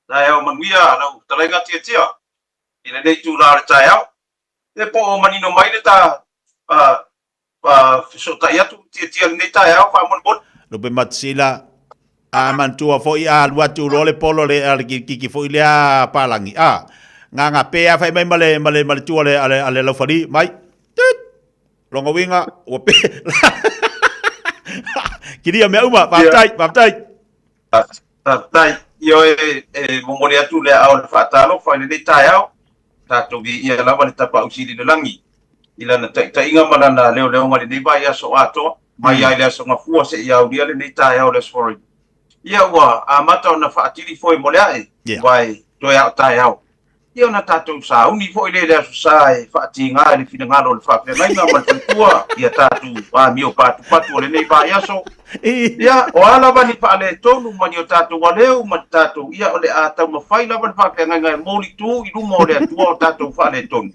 Taeao manuia lau fetalaiga Tiatia i lenei itula o le taeao. Ia po o manino mai le ta fesootai atu Tiatia i lenei taeao faamolemole. Lupe Matisila, A manatua foi a alu atu loa le polo le a le kilikiki foi lea palagi a gaga pe a fai mai ma le ma le ma le tua le ale ale laufali mai tut longa uiga ua pe kilia mea uma faafetai faafetai. Faafetai. Ioe, e momoli atu le aao o le faatalofa i lenei taeao. Tatou viia lava le Tapaau Sili i le Lagi i lana taitaiga ma lana leoleoga i lenei vaiaso atoa, mai lava i le Aso Gafua seia aulia lenei taeao o le Aso Faraile. Ia ua amata ona faatili foe mo le ae, aua e toe a o taeao. Ia ona tatou sauni foi lea i le Aso Sa e faatiga i le finagalo o le faafeagaiga ma le faletua ia tatou amio patupatu o lenei vaiaso. Ia, o a lava ni faaletonu ma ni o tatou aleu ma ni tatou, ia o le a taumafai lava le faafeagaiga e molitu i luma o le Atua o tatou faaletonu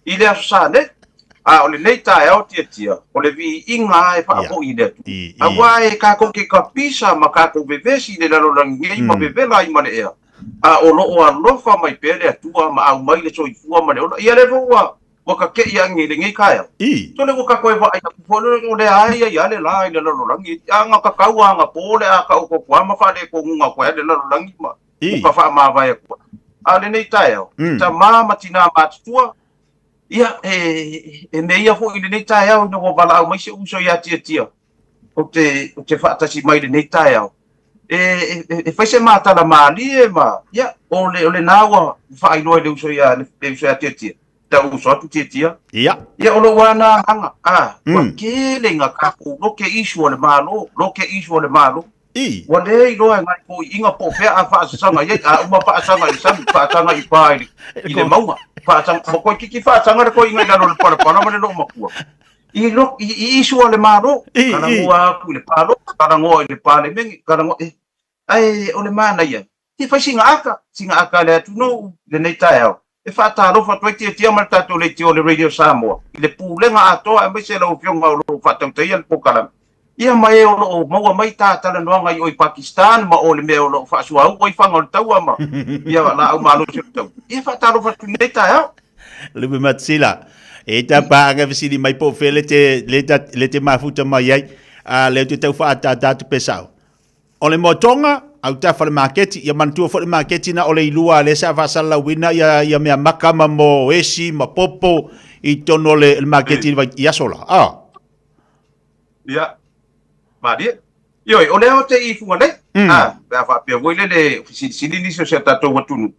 i le Aso Sa nei. A o lenei taeao tiatia, o le viiga lava e faafoi i le Atua. Aua e kakou te kapisa ma kakou vevesi i le lalolagi nei ma vevela ai ma le ea. A o lo o alofa mai pea le Atua ma aumai le soifua ma le ola. Ia lea foi ua ua kakeʻi aʻe i lenei taeao. Tole ua ka toe vaai atu foi le o lea a ia ia le la i le lalolagi. A na kakau a na po le a ka o kokoa ma faaletonu na koe le lalolagi ma o ka faamavae atu. A o lenei taeao, i tama ma tinā matutua, ia e mea ia foi i lenei taeao ina ua valaau mai si ou uso ia Tiatia, ou te, ou te faatasi mai i lenei taeao, e, e, e fai se matala malie ma, ia, o le, o lena ua faailoa i le uso ia, le uso ia Tiatia, tau uso atu Tiatia. Ia. Ia, o lou ana agaga, a, ua tele ina tatou loke isu o le Malo, loke isu o le Malo. Ua le iloa e nai toeaiina po o fea a faasasaga i ai, a uma faasaga i le sami, faasaga i pa i le mauga, faasaga, ua toeitiiti faasaga le toeaina i lalo o le palapala ma le loomatua. I lo, i, i isu a le Malo, talanoa atu i le palota, talanoa i le Palemene, talanoa, e, ae o le manaia, se fai sina ata, sina ata a le atunuu i lenei taeao, e faatalofa atu ai Tiatia ma le tatou leitio o le Radio Samoa i le pulega atoa aemaise lau Afioga o lo o faatautaia le polokalame, ia ma e o lo o maua mai ta talanoaga i o i Pakistan ma o le mea o lo o faasuauu ai fana o le taua ma ia laau malosi o le taua. Ia e faatalofa atu i lenei taeao. Lupe Matsila, e ta paaga fesili mai po o fea le te, le ta, le te mafuta mai ai, a lea ou te tau faaataata atu pe sao. O le motoga, autafa o le maketi, ia manatua foi le maketi na o le ilua lea sa faasalalauina ia, ia mea maka ma mo esi ma popo i totonu o le, le maketi i, i aso la. Ah. Ia, malie. Ioe, o lea o te i Fugalei. Ah, pe a faapea foi lele fesilisili nisi o si a tatou atunuu.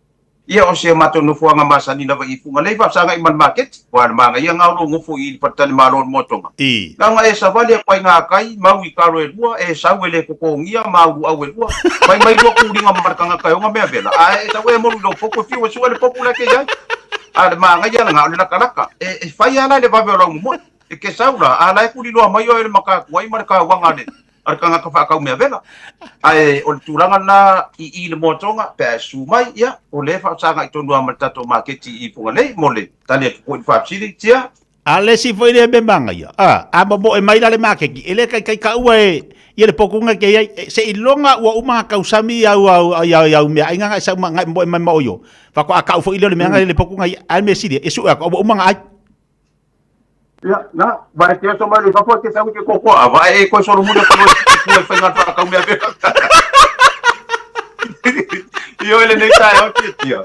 Ia, o si a matou nofoaga masani lava i Fugalei faasagai ma le maketi, aua o le manaia lena o lou nofo i i le faletalimalo o le Moatoga. Leaga e savali atu ai gakai, mau i kalo e lua, e sau e le totogia ma au luau e lua, fai mai lua kuliga ma le tagata e ona mea vela, ae e sau e molu i lou potu e fiu e sue le potu la e te i ai. A o le manaia lena, o le latalata. E fai lava la i le vave o lau momoe. E te sau la, a la e tuliloa mai oe e le matatuai ma le tauaga a le a le tagata faatau mea vela. Ae o le tulaga lena i i le Moatoga, pe a e susu mai, ia, o lea e faasagai tonu lava ma le tatou maketi i Fugalei mo le tali atu foi i le faafesili. Tia. A le isi foi lea mea manaia, a, a momoe mai la le maketi, e le taitai taua e ia le potuga ke i ai, seiloga ua uma ona tausami au au au au meaai na e sau ma na e momoe mai ma oio. Faatoa tau foi lea o le mea na le potuga ia, a le mea sili, e sue atu, a ua uma ona ai. Ia, na, vai te oso mai le fafo e te sau i te kōkō, a vae e koe solomuli o koe i te whainga whakau mea pera. I oe lenei taeao tiatia.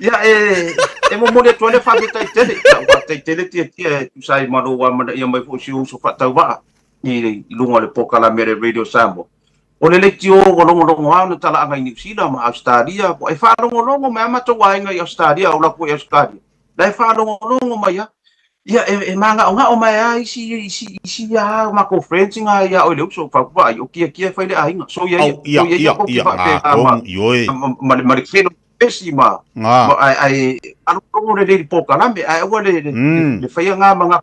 Ia, e, e momoli atu ai le faafetai tele. Lau faafetai tele tiatia e tusa ai ma lou amanaia mai foi o si ou uso faatauvaa i luga o le polokalame a le Radio Samoa. O le leitio ua logologo lava ona talaaga i Niu Sila ma Ausetalia. E faalogologo mai lava matou aiga i Ausetalia, o latou i Ausetalia. La e faalogologo mai lava. Ia, e magaogao mai lava isi, isi, isi a matou friends nga ia oe le uso, fau vaai, o kia kia e fai le aiga. So ia, Au, ia, so ia, ia, kou te ia, faapena ngā, ma, tonu, ioe. ma, ma, le, ma le kelo pesi ma, Ngā. ma ai, ai, alologo lelei i le polokalame, ae aua le, le, le faia ngā ma ngā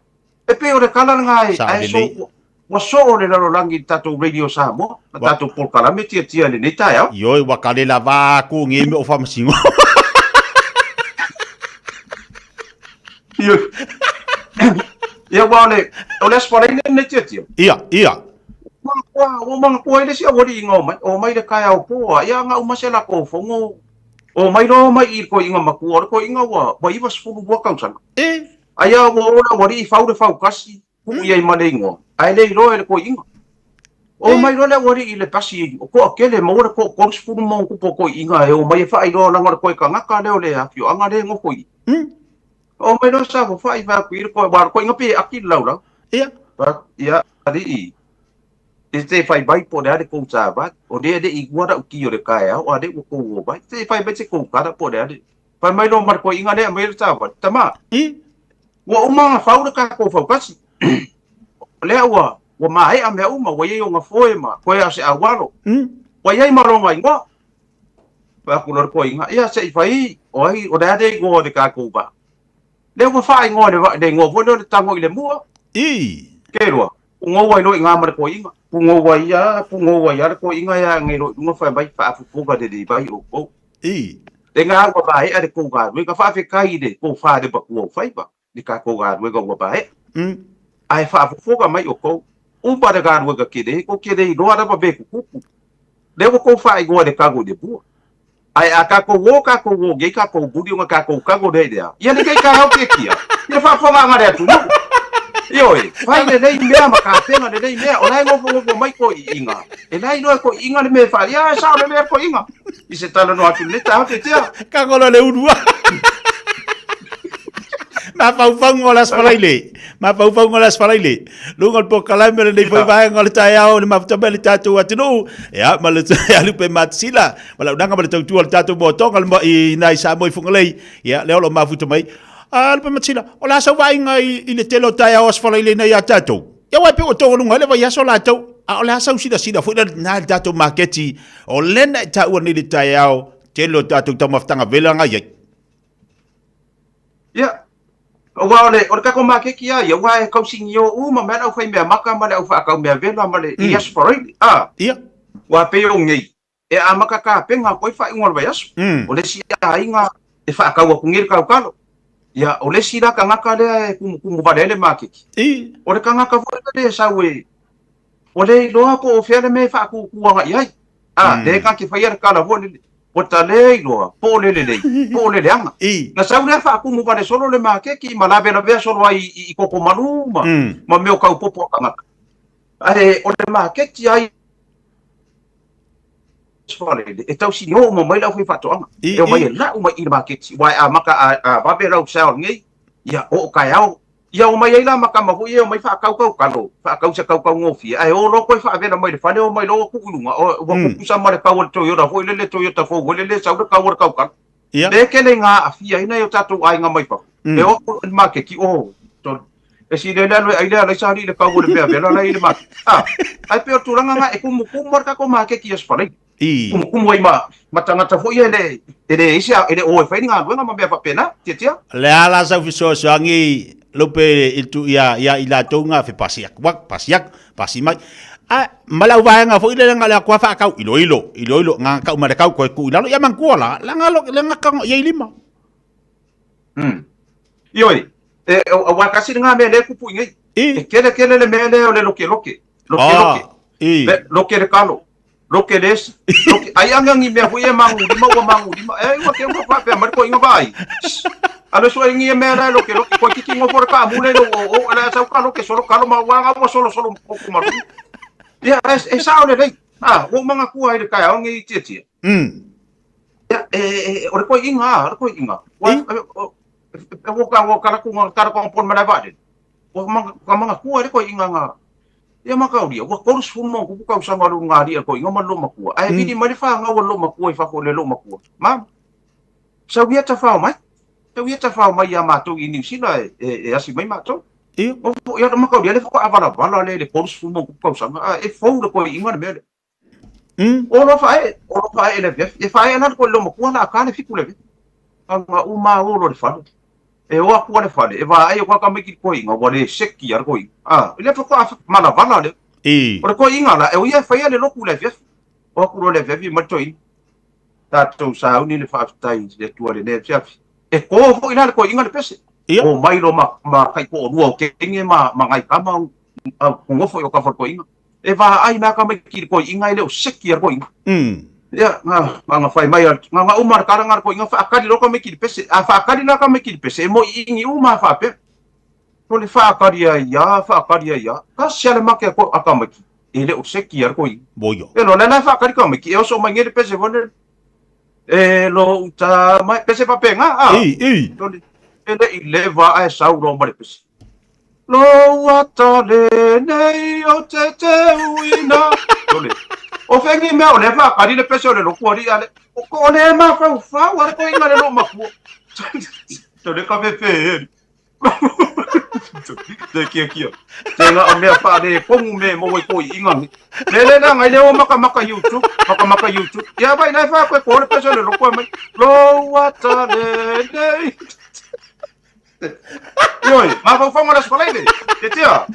E pei o le kala lena e, Sao ae so, lelei. ua, ua soo le lalolagi i le tatou Radio Samoa, ma Ua- tatou polokalame tiatia i lenei taeao. Ioe, ua kale lava aku nge me o faamasino. Ioe. Ia, ua o le, o le Aso Faraile lenei tiatia. Ia, ia. Ua, ua, ua manatua ai le isi aualii na omai, omai i le taeao po a, ia na uma se latou fono. Omai loa omai i le toeaina matua, o le toeaina ua 92 tausaga. Ai a ua o le aualii fau le fautasi, tuu i ai ma le igoa, ae le iloa e le toeaina. Omai loa le aualii i le pasi o toatele, maua le toa 30 ma ona tupu o toeaiina e omai e faailoa leaga o le toe tagata lea o le afioaga lea e nofo i i. Omai loa saofafai fai atu i le toa, aua o le toeaina pei e ati le laulau. Fai atu, ia alii, E te fai mai po o le a le kou savali, o lea e le i ua lau ki o le taeao, a o lea ua kou o mai. Te fai mai se kou kala po o le a le. Fai mai loa ma le toeaina lea e aumai ai le savali, Tama, ua uma ona fau le tatou fautasi. O lea ua ua maea mea uma, ua i ai ona foe ma toe lava o se aualo. Ua i ai ma lona igoa. Fai atu loa le toeaina, ia se i fai, o ai, o le a le igoa o le tatou vaa? Lea ua faaigoa i le igoa foi lea o le tago i le mua. Ke lua, pugou ai loa i ina ma le toeaina. Pugou ai lava, pugou ai lava le toeaina e agai loa i luga fai mai, faafofoga lelei mai outou. Lena ua maea le tou galuega, faafetai i le tofa le matua o faiva i le tatou galuega ua maea. Ae faafofoga mai outou, uma le galuega tele, tou te le iloa lava mea e tutupu. Lea ua tou faaigoa i le tago i le mua. Ae a tatou o tatou o nei tatou muli ona tatou tago lea i le a? Ia lenei taeao Tiatia, ia faafofogaaga le atunuu. Ioe, fai lelei mea ma tapena lelei mea, o la e nofonofo mai toeaiina, e la e iloa e toeaiina le mea e fai, ia e sao lelei lava toeaiina. I se talanoa atu i lenei taeao Tiatia. Tago loa le ulu. Mafaufauga o le Aso Faraile. Mafaufauga o le Aso Faraile. Luga o le polokalame o lenei foi vaega o le taeao o le mafuta mai le tatou atunuu. Ia, ma le alu pe matasila, ma launaga ma le tautua o le tatou moatoga le i nai Samoa i Fugalei. Ia, lea o lo o mafuta mai. Alu pe matasila, o le a sau vaaiga i le tele o taeao Aso Faraile nei ia tatou? Ia, aua e pei ua taualuga ai le vaiaso latou. A o le a sau silasila foi lena i le tatou maketi o lea na e taua nei i le taeao, tele o tatou taumafataga vela na i ai. Ia, aua o le, o le tatou maketi lava ia, aua e tausinio uma mai le aufaimea maka ma le au faatau mea vela ma le, i Aso Faraile. A, aua pei o nei, e amata tapena atu ai faaiuga o le vaiaso. O le isi aiga e faatau atu nei le tautalo. Ia, o le isi la tagata lea e tumutumu vale ai le maketi. O le tagata foi lea e sau e, ua le iloa po o fea le mea e faatūtū agai i ai. A, lea na te faia le tala foi lele, ua ta le iloa po o le lelei, po o le leaga. Na sau lea faatumu vale solo le maketi ma lavelavea solo ai i koko malu ma, ma mea o taupopo a tagata. Ae o le maketi ai e tausinio uma mai le aufaifaatoaga. E omai e lau mai i le maketi, aua e amata a vave lau sale nei, ia oo taeao. Ia omai ai la ma tama foi ia e omai faatau kaukalo, faatau se kaukaugofie, ae o loa toe faavela mai le fale, omai loa ua tuu i luga, ua tutusa ma le tau o le Toyota foi lele, Toyota fou foi lele e sau le tau o le kaukalo. Lea e tele ina aafia ai nai o tatou aiga mai fafo, e o atu i le maketi, oh, sorry, e sili ai le alu e ai le alaisa alii i le tau o le mea vela la e i le maketi. A, ae pei o le tulaga lena, e tumutumu lava le tatou maketi i Aso Faraile. Tumutumu ai ma, ma tagata foi ia e le, e le ese, e le o e fai ni galuega ma mea faapena, tiatia. Le a la sau fesoasoani lupe i tu ia ia i latou nga fe pasi aku wak, pasi aku, pasi mai. A ma lau vaega foi le nga le akua whaakau iloilo, iloilo nga kau ma le kau koe ku i lalo ia mangkua la, la nga lo le nga kanga ia i lima. Ioe, e, aua tasi lena mea lea e tupu i nei. E kele kele le mea lea o le lokeloke. Lokeloke. Loke le kalo. Loke le esi. Loke, ai anga ni mea foi e magulima ua magulima. E ua ke ua faapea mai le toeaina vaai. Alo sue ni e mea la e lokeloke. Koe kiki ngofo le kaamu le o o o la sau ka loke solo kalo ma ua nga ua solo solo koko ma lu. Ia e sao lelei. Ah, ua uma ngatua ai le taeao nei i Tiatia. Ia, e, e, o le toeaina a, o le toeaina. Ua, e, ua ka ua kala ku nga kala ko pon ma la vale. Ua ka mangatua ai le toeaina nga Ia makaulia, ua 30 ma ona tupu tausaga o le ulugalii a le toeaina ma le loomatua, ae vili mai le fanau a le loomatua i fafo i le loomatua. Mama, sau ia tafao mai, sau ia tafao mai ia matou i Niu Sila e, e, e asi mai matou. Ia. Ia makaulia, lea faatoa valavala lea i le 30 ma ona tupu tausaga, a e fou le toeaina le mea lea. O loa faaee, o loa faaee i le afiafi. E faaee la le koe loomatua la a ta le 7 le afiafi. Aga uma o loa le fale. E o atu a le fale, e vaai atu a tamaiti i le toeaina, ua le seki a le toeaina. A, lea faatoa malavala lea. O le toeaina la, e o ia e faia le lotu i le afiafi. O atu loa le afiafi mai le toeaina. Tatou sauni le faafetai i le Atua i lenei afiafi. E to foi la le toeaina le pese. O mai loa ma, ma taitoalua o teine ma, ma nai tama au nofo i o tafa o le toeaina. E vaai mai a tamaiti i le toeaina e le o seki a le toeaina. Ia, nga, nga fai mai, nga nga uma le kala nga ko inga whaakari loka me ki le pese. A whaakari la ka me ki le pese, e mo i ingi uma whaapea. Ko le whaakari ai ia, whaakari ai ia. Ka sia le make ko aka mai ki. E le o seki ar ko i. Boio. E lo le la whaakari ka mai ki. E oso mai nge le pese vone. E lo uta mai pese papenga. A. Ei, ei. Lo le, e le i leva a e sau lo ma le pese. Lou ata lenei o te teuina. Lole. O whengi mea o le whaakari le pese o le loku ari ale. O ko o le mafaufau ale ko inga le lo makua. Tole ka fefe e. Te kia kia. Te nga o mea wha le kongu me mo wai koi inga ni. Le le la ngai le o maka maka YouTube. Maka maka YouTube. Ia vai nai wha koe ko le pese o le loku mai. Lou ata lenei. Ioe, mafaufauga o le Aso Faraile, te tea.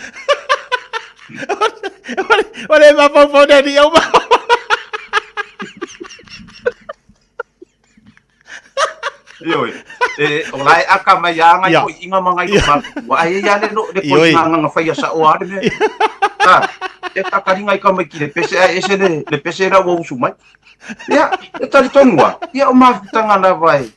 O le mafaufau nei ni au Ioe, e, o la e aka mai a ngai ko inga ma ngai ma wa ai ia le no le ko inga nga whai sa o ale me. Ha, e takari ngai ka mai ki le pese a ese le le pese ra ua usu mai. Ia, e tali tonua. Ia o mafutanga lava e.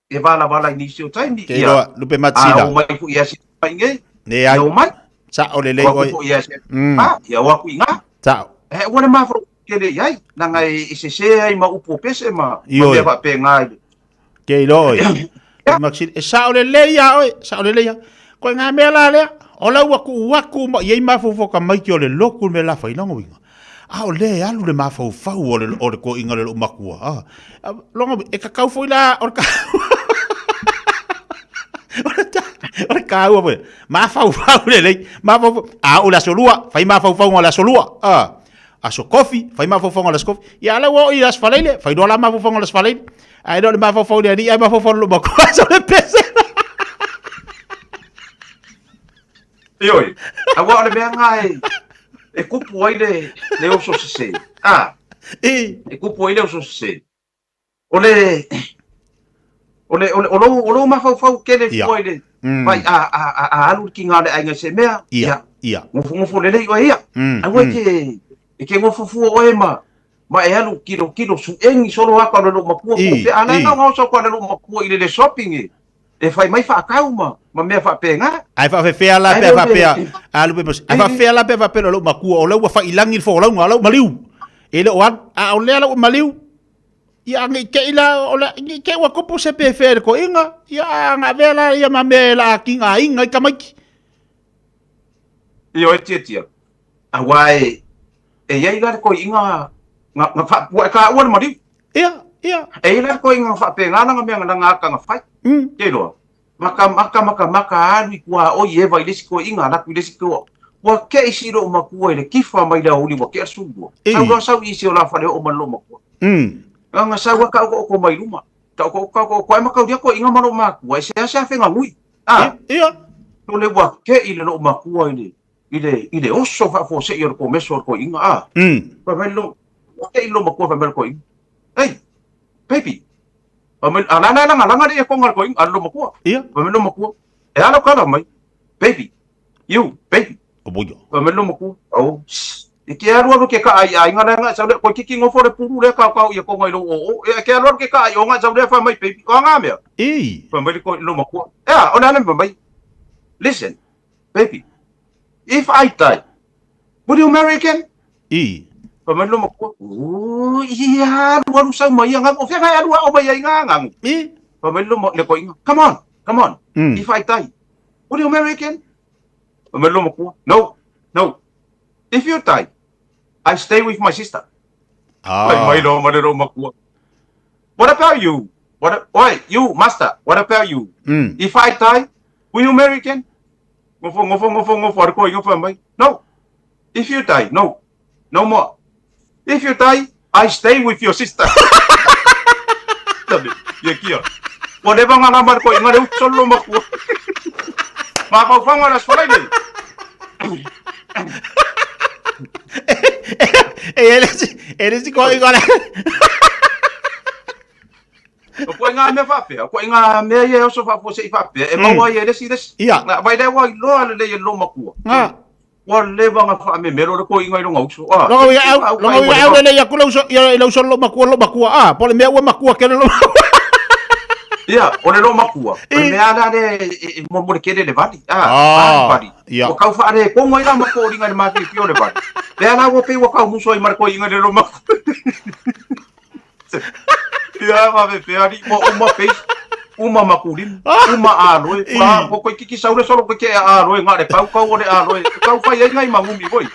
E valavala i nisi o taimi. Ke iloa, lupe matsila. A o mai foi ia se mai nei. Ne ai. Ia o mai. Sa'o lelei oe. Foi ia se. Ah, ia o aku i ngā. Sa'o. E ua le mafau kele i ai. Nanga e sese ai ma upu o pese ma ma mea faapea ngā i. Ke iloa oe. Maxine, e sa'o lelei a oe, sa'o lelei a. Koe ngā mea la lea, o lau aku uaku ma i ai mafaufau ka maiki o le loku me la whailango winga. A o le alu le mafaufau o le, o le koinga le lou makua. A, longa, e kakau foi la, o le ka... o le kāua foi. Mafaufau lelei, mafaufau. A o le aso lua, fai mafaufau o le aso lua. A, aso kofi, fai mafaufau o le aso kofi. Ia ala ua o i le aso faleile, fai loa la mafaufau o le aso faleile. Ae le o le mafaufau le alii, ae mafaufau le lou makua, so le pese. Ioe, aua o le mea ngā e, e kupu ai le, le oso sese. A, e, e kupu ai le oso sese. O le, o le, o le, o lou, o lou mafaufau kele fua i le, vai a, a, a, a alu ki ngā le ainga se mea, ia, ia. Ngofo ngofo lelei oe ia. Aua e ke, e ke ngofo fua oe ma, ma e alu kilo kilo suengi solo aka o le lou makua po o fea. A la e gaogaosa koa le lou makua i le le shopping e, e fai mai faakau ma, ma mea faapena. Ae faafefea la pe a faapea, a lupe mas, ae faafefea la pe a faapea o lou makua, o lea ua faiilagi le folauga, o lea ua maliu. E le o alu, a o lea la ua maliu, ia ne i te i la, o le, ne i te ua tupu se pefea i le toeaina, ia a na avea la ia ma mea e la tigaina ai tamaiti. Ioe tiatia, aua e, e i ai la le toeaina nga, nga fa, ua e kāua le maliu. Ia, ia. E i ai la le toeaina nga faapena lana mea nga lana aka nga fai. Ke iloa. Maka, maka, maka, maka alu i kua oi e vai le isi toeaina, ala atu i le isi toa. Ua keʻi si lou makua i le kifa mai le aoauli ua keʻa le 12. Sau loa sau i isi o la fale oo ma le lou makua. Nga sau a taotoʻoto mai luma. Taotoʻoto, taotoʻoto ae mataulia toeaina ma lou makua e seasea feganui. A, Ia. No le ua keʻi le lou makua i le, i le, i le oso faafuaseʻi o le komeso o le toeaina. A, fai mai le lou, ua keʻi le lou makua fai mai le toeaina. Hey, baby. Fai mai, a la la lagalaga le iekoga a le toeaina, a le lou makua. Ia. Fai mai le lou makua, e a lau tala mai, baby, you, baby. O boio. Fai mai le lou makua, oh, shh. E ke alualu ke kaa i aiga lea nga sau lea, koe kiki ngofo le pulu lea kaokao iekoga i lou oo. E ke alualu ke kaa i o nga sau lea fai mai baby, o a ngā mea. Ei. Fai mai le koe lou makua, ea, o le a le mea mai. Listen, baby, if I die, will you marry again? I. Fai mai le lou makua, oh, ia alualu sau mai ia ngagu, o fea ngai alu ao mai ai ngā ngagu. I. Fai mai le lou le koe inga, come on, come on, if I die, will you marry again? Fai mai le lou makua, no, no. If you die, I stay with my sister. Fai mai loa ma le lou makua. What about you? What, oi, you, master, what about you? If I die, will you marry again? Ngofo, ngofo, ngofo, ngofo, a le koe fai mai. No. If you die, no. No more. If you die, I stay with your sister. Tabi, ia kia. Ua leva ngā nama le koe, ngā le utu solo makua. Mafaufauga le aso Faraile. E ele si, ele si koe ngā le. O koe ngā mea whapea, o koe ngā mea ia e oso whaafuaseʻi faapea, e maua ai e le isi le isi. Ia. Ngā, vai lea ua iloa lelei e le lou makua. Ngā. Ua leva ona faamemelo le toeaina i lona uso. Ah, Loga uiga au, loga uiga au lelei atu le uso, ia i le uso lo matua, lo matua, ah, po o le mea ua matua kele lo Ia, o le loomatua, o le mea lava lea e molemole tele le vali. Ah, vali, vali. Ua tau faaletonu ai la ma foliga i le mafiafia o le vali. Lea la ua pei ua tau musu ai ma le toeaina i le loomatua. Ia, faapefea alii, ua uma face, uma makulima, uma aloe, ua toeitiiti sau le solo toeitiiti aloe na o le pau tau o le aloe, e tau fai ai nai magumi foi.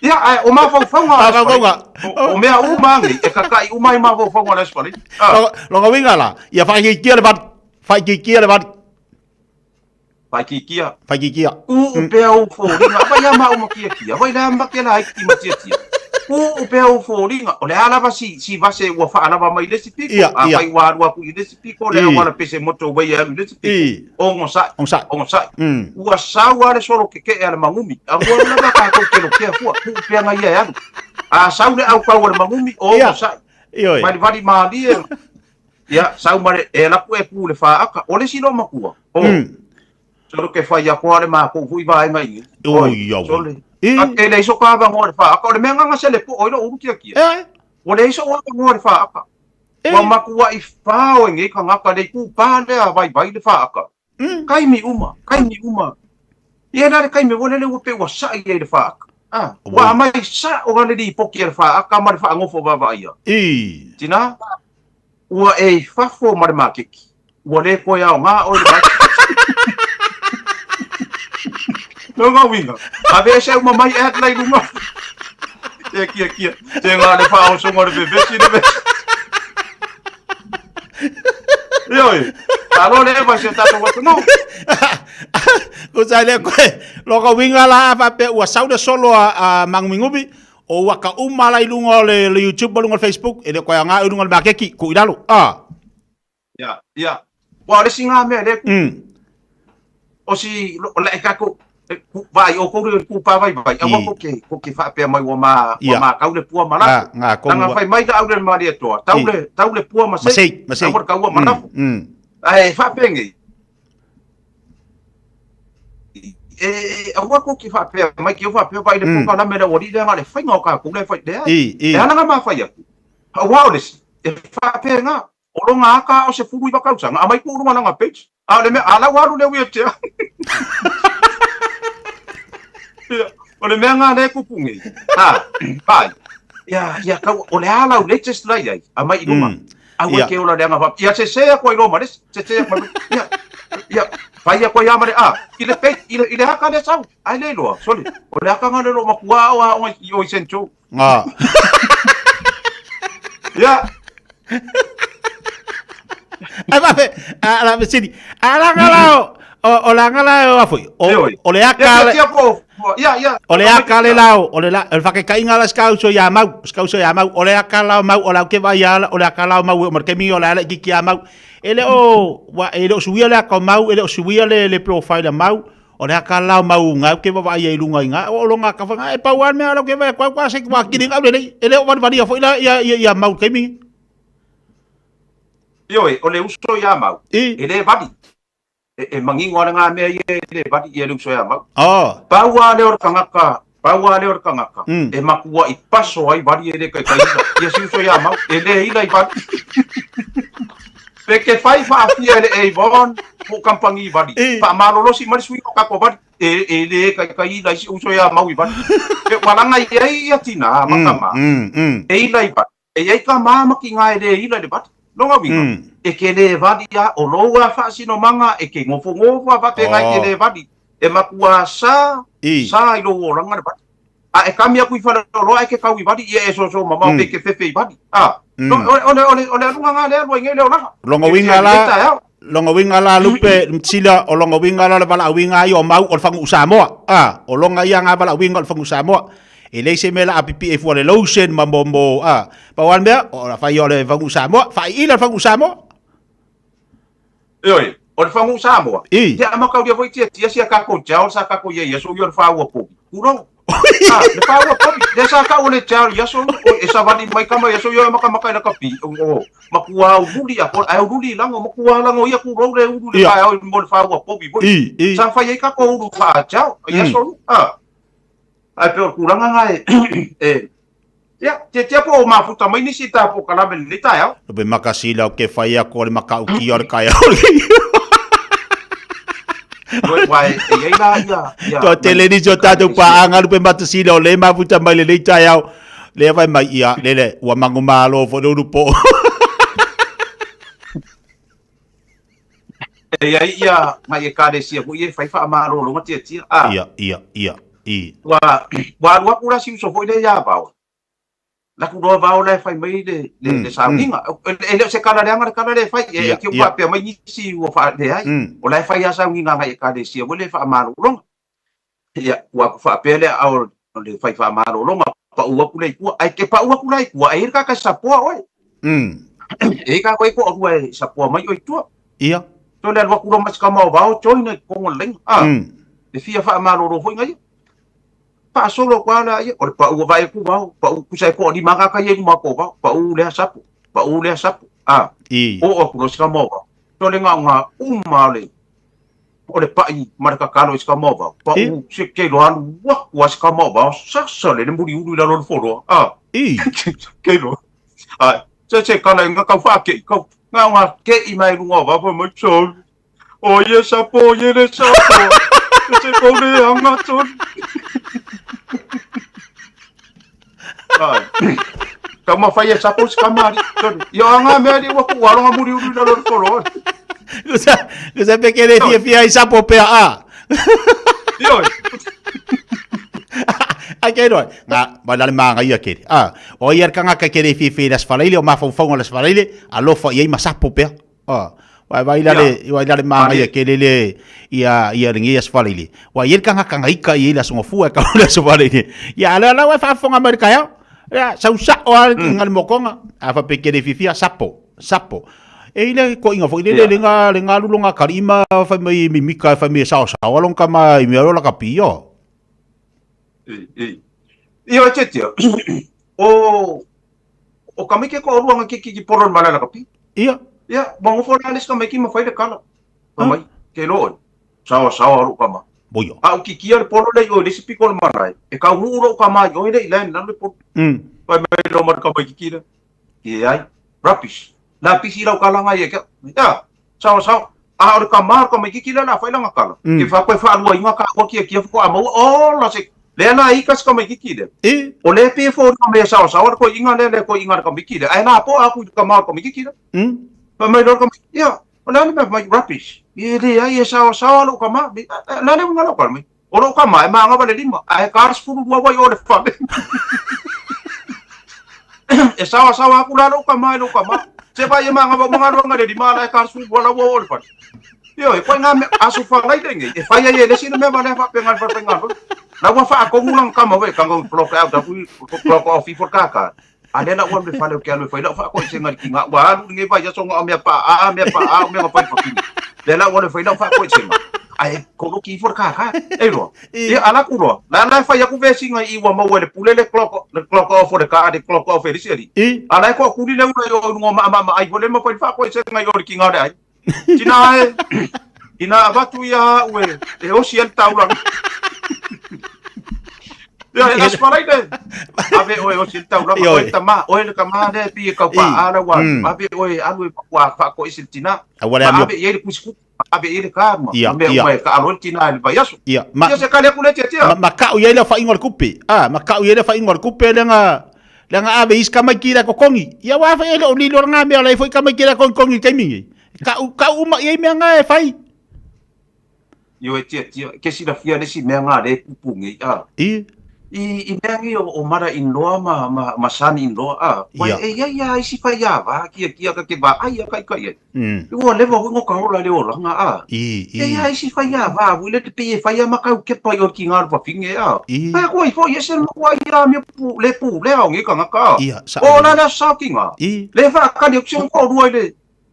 Ia, ae o mafaufauga o le Aso Faraile. O mea uma nei, e kakaʻi uma ai mafaufauga o le Aso Faraile. Lona uiga la, ia faaitiitia le vali, faaitiitia le vali. Faaitiitia. Faaitiitia. Tuu pea ou foliga, vai a maʻu ma tiatia, vai le a make laiti ma tiatia. Tuu pea ou foliga, o le a lava si, si vase ua faalava mai le isi piko, afai ua alu atu i le isi piko, le auala pese motorway e alu i le isi piko. Onosai, onosai. Ua sau lava le solo kekeʻe a le magumi, a ua lava tatou kelokea fua, tuu pea ia e alu. A sau le ʻaukau a le magumi, onosai. Valivali malie, ia, sau ma le, e alu atu e ku i le faaka. O le isi loomatua, o, solo ke fai atu lava le matou foi vaega i inei. Oi, sole. E leai so ta avanoa i le faaka, o le mea lena na sele poʻo ai lou ulu tiatia. Ua leai sou avanoa i le faaka. Ua matuaʻi fao e nei tagata le itupa lea vaivai le faaka. Taimi uma, taimi uma. Ia la le taimi ua lele ua pei ua saʻi ai le faaka. Ah, ua aumai saʻo lava le lipoti a le faaka ma le faanofo vaavaaia. Tina, ua e i fafo ma le maketi. Ua le toe aoga oe i le maketi. Lona uiga, aveese uma mai ad la i luga. Te kia kia, te ngā le whaosoga o le vevesi le vevesi. Ioe, talo le eva i se tatou atunuu. Kusa le koe, lona uiga la a faapea ua sau le solo a Magumigumi, o ua ka uma la i luga o le YouTube ma luga o le Facebook, e le koe aoga i luga o le maketi, tuu i lalo. Ah. Ia, ia. Ua o le isi ngā mea le ku. O si, o le kako, vai o kou le ku pa vai vai. Aua ko ke, ko ke whaapea mai ua ma, ua ma kau le pua ma lafo. Ngā, ngā, Tanga whai mai la au le mali e toa. Tau le, tau le pua ma sei. Masei, masei. Aua le kaua ma lafo. Ae whaapea ngei. E, aua ko ke whaapea mai ki o whaapea vai le pua ka lame le ua li le nga le whainga o kākou le whai. Le ai. E ana ngā mā whai aku. Aua o le si, e whaapea ngā. O lona aka o 19 tausaga, aumai tuu luga lana page. A o le mea, a la ua alu le wheelchair. Ia, o le mea ngā le kupu nei. Ha, pai. Ia, ia kau, o le a lau latest la iai, aumai i luma. Aua ke ola le anga whap. Ia, se se aku ai roma, se se aku ai. Ia, ia, fai aku ai a mare, a, i le page, i le haka le sau. Ai le iloa, sorry. O le aka ngā le roma kua o a o i o i Central. Ngā. Ia. Ai vafe, a la vesini. A la ngala o o la ngala o afoi. O o le aka le. Ia ia. O le aka le lao, o le la o le whakekaiga la skauso ia mau, skauso ia mau, o le aka lao mau, o la ke vai ala, o le aka lao mau o markemi o le ala ki ki a mau. E le o wa e le o suia le aka mau, e le o suia le le profile mau. O le aka lao mau ngau ke vavaai ai i luga i ngā, o longa ka whanga, e pau a mea lau ke vai kua kua se kua kiri ngau lelei, e le o wariwari a foi la ia, ia, ia mau taimi. Ioe, o le uso ia mau, e le vali. E mangingo ana ngā mea ia e le vali ia le uso ia mau. Oh. Pau a leo o le kangaka, pau a leo o le kangaka, e makua i paso ai vali e le kai kai ila. Ia si uso ia mau, e le ila i vali. Pe ke fai faafia e le Avon po kampangi vali. Faamalolosi mai le suiga o kako vali. E le kaikai ila i si uso ia mau i vali. Pe walanga i ai ia tina ma tama. E ila i vali. E iai ka ma ma ki nga e le ila i le vali. Longa uiga, e ke le vali a o lou a faasinomaga e ke ngofongofo a faapena e ke le vali. E makua sa, sa i lou olaga le vali. A e kami aku i Faleoloa e ke kau i vali ia e soso mamao pe ke fefe i vali. A, no, o le, o le, o le aluga ngā le alua i ngei le olaga. Longa uiga la, longa uiga la Lupe Mtila, o longa uiga la le valaauiga ai o mau o le fagu'u Samoa. A, o longa ia ngā valaauiga o le fagu'u Samoa. E leai se mea la a pipii ai fua le lotion ma mo mo, a, pau lava le mea, o la fai o le fagu'u Samoa, faaiila le fagu'u Samoa. Ioe, o le fagu'u Samoa, te amakaulia foi tiatia sia kako gel sa kako ia ia so ia o le whaua povi. Kurou. Ah, le whaua povi. Le sa kau o le gel ia so e sa vali mai kama ia so ia makamaka i laka pi. O, makua au luli a ai luli lango makua lango ia kurou le ulu le pae o mo le whaua povi. Sa whai ai kako ulu wha gel ia so. Ah. Ae pei o le tulaga lena e, e, ia, tiatia po o mafuta mai nisi i ta polokalame i lenei taeao. Lope makasila o ke whai aku o le makaukia o le taeao lenei. Ioe, aua e, e i ai la ia, ia Toa tele nisi o tatou paaga lupe matasila o le mafuta mai lenei taeao. Lea fai mai, ia, lele, ua manumalo foi le ulupo. E i ai ia nai ekalesia foi ia e fai faamalologa tiatia. A. Ia, ia, ia, i. Ua, ua alu atu la si uso foi lea ia Vao. La ku loa Vao la e fai mai le, le, le sauniga. E le o se kala leaga le kala lea e fai. E, e te faapea mai nisi ua faaleai. O la e fai lava sauniga a nai ekalesia foi lea e faamalologa. Ia, ua aku faapea lea a o le fai faamalologa, pau atu lea i tua. Ae ke pau atu la i tua, e i ai le kaka e sapoa oe. E i ai kaka e toalua e sapoa mai oe i tua. Ia. So le alu atu loa ma si tama o Vao join i totonu o le laina. A, e fia faamalolo foi na ia. Faasolo atu lava lea, ia, o le pau ua vaai atu Vao, pau tusa e toalima lava kaka ia i luma atu o Vao, pau lea sapo, pau lea sapo. A, oo atu loa si tama o Vao. So le gaoga uma o le o le paʻi ma le kakalo i se kama o vao. Pa u se ke lo alu ua se kama o vao sasa le le muri ulu i lalo le foloa. A. I. Ke lo. A se se kala i nga kau wha ke kau nga nga ke i mai lunga o vao pa mai so. O ye sa po ye le sa po. Se se ko le anga ton. Ai. Ka ma whai e sapo si kamari. Ia anga mea li ua ku alonga muri uru i lalo le foloa. Kusa, kusa pe kere fia fia i sapo pea a. Ioi. Ai ke roa, ngā, mai la le maanga ia kere. A, o ia kanga ka kere fia fia i las falaile, o mafaufauga las falaile, alofa i ai ma sapo pea. A, wai vai la le, wai la le maanga ia kere le, ia, ia lengi ia sfalaile. Wai ia kanga kanga ika i la songa fua ka la sfalaile. Ia ala la wai faafonga mai le kaeao. Ia, sau sao a nga le mokonga. A fa pe kere fia fia sapo, sapo. E ile ko inga foi le le nga le nga lulo nga kari ma fai mai mimika fai mai sao sao along kama i mea la kapio. Ia te te. O o ka mike ko ruanga ki ki poro mala la kapi. Ia. Ia, mo ngofo la les ka mai ki ma fai le kala. Ka mai ke lo. Sao sao ru kama. Boio. A o ki kia le poro le o le si piko le marae. E ka uru ro ka mai o le ila na le poro. Pai mai lo mar ka mai ki ki E ai, rubbish. La pisi lau kalanga ia kia. Ia, sao sao. A o le ka mar ka mai kiki la la whai langa kala. Ke wha koe whaalua inga ka ua kia kia whako a maua. O la se, lea la ika se ka mai kiki le. E? O le pe fo ka mea sao sao ko inga le le ko inga ka mai kiki le. Ai la po a ku ka mar ka mai kiki le. Pa mai lo ka mai. Ia, o la le mai rubbish. Ia le ai e sao sao lo ka ma. La le unga lo ka mai. O lou kama e māgawa le lima, ae ka 12 wai o le fale. E sawasawa aku la lou kama e lou kama. Se vai e māgawa uma galuega le lima ala e ka 12 laua o le fale. Ioe, koe ngā mea, aso whangai le ngei, e whai ai e lesi na mea walea whaapenga le whalewhainga loa. La ua whaakongu langa kama we, kanga block out aku, block off i whakaka. A lea la ua alu i le fale o ke alu e fai lau faakoesega i le kiga, ua alu lenei vaiaso ga o mea paa mea paa o mea na fai fafine. Lea la ua alu e fai lau faakoesega, ae koloki ifo le kākā. E iloa. Ia, a laku loa. La la e fai aku vesiga i ua maua e le pule le clock, le clock off o le kaa, le clock off e le isi alii. A la e toakuli le ula i o i luga o maamaamaai foi le ma fai le faakoesega i o le kiga o le ai. Tina e, ina avatu ia au e, e osi ai le taulaga. Ia, e aso falai le. Ave oe osi le taulaga, oe le tama, oe le tama lea e pi e kau paa la ua, ave oe alu e ua whaakoisi le tina. Ma ave i ai le kusi ave i ai le kā ma, ma mea uma e kaalo ai le tina i le vaiaso. Ia, ma, Ia se kale aku le tia tia. Ma, ma kau i ai le whainga o le kupe. Ah, ma kau i ai le whainga o le kupe le nga, Leaga ave isi tamaiti la totogi. Ia ua fai e le o lilo ngā mea la e foi tamaiti la totogi i taimi nei. Kau, kau uma i ai mea ngā e fai. Io e tia tia, ke silafia le isi mea ngā le pupu nei, a. I. I, i mea nei o, o mara in loa ma, ma, ma son in loa, a. Wai, e ia ia isi fai a wā, kia kia ka ke wā, ai a kai kai ai. Ua leva foi ngo ka ola le olaga, a. I, i. E ia isi fai a wā, ui le te pei e fai a makau kepa i o ki ngā rupa finge, a. I. Whai aku ai foi ese mo ai a mea pu, le pu, le ao nge kanga ka. Ia, sa. O la la sa ki ngā. I. Le wha kani o ki se ko rua i le,